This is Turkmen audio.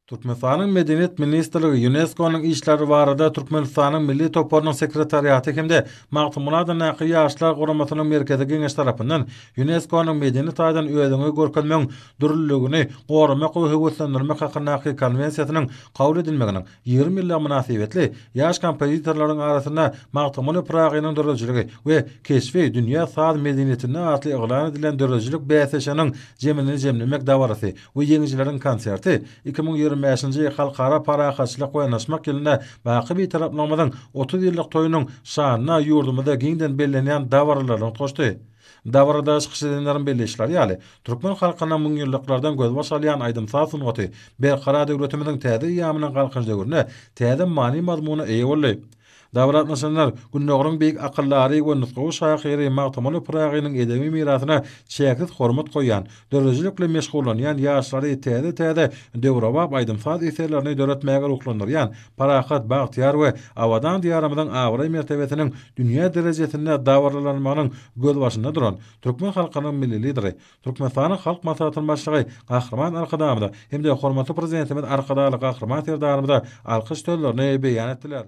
Türkmenistanyň Medeniýet ministrligi ÝUNESKO-nyň işleri barada Türkmenistanyň Milli toparynyň sekretariaty hem-de Magtymguly adyndaky Ýaşlar guramasynyň Merkezi Geňeşi tarapyndan ÝUNESKO-nyň medeni taýdan özüňi görkezmegiň dürlüligini goramak we höweslendirmek hakyndaky Konwensiýasynyň kabul edilmeginiň 20 ýyllygy mynasybetli ýaş kompozitorlaryň arasynda Magtymguly Pyragynyň döredijiligi we keşbi dünýä saz medeniýetinde atly yglan edilen döredijilik bäsleşiginiň jemini jemlemek dabarasy we ýeňijileriň konserti 2025-nji Halkara parahatçylyk we ynanyşmak ýylynda baky Bitaraplygymyzyň 30 ýyllyk toýunyň şanyna ýurdumyzda giňden bellenýän dabaralara utgaşdy. Dabarada çykyş edenleriň belleýişleri ýaly, türkmen halkynyň müňýyllyklardan gözbaş alýan aýdym-saz sungaty Berkarar döwletimiziň täze eýýamynyň Galkynyş döwründe täze many-mazmuna eýe boldy. Dabara gatnaşanlar Gündogaryň beýik akyldary we nusgawy şahyry Magtymguly Pyragynyň edebi mirasyna çäksiz hormat goýýan, döredijilik bilen meşgullanýan ýaşlary täze-täze döwrebap aýdym-saz eserlerini döretmäge ruhlandyrýan parahat, bagtyýar we abadan Diýarymyzyň abraý-mertebesiniň dünýä derejesinde dabaralanmagynyň gözbaşynda duran türkmen halkynyň Milli Lideri, Türkmenistanyň Halk Maslahatynyň Başlygy Gahryman Arkadagymyza hem-de hormatly Prezidentimiz Arkadagly Gahryman Serdarymyza alkyş sözlerini beýan etdiler.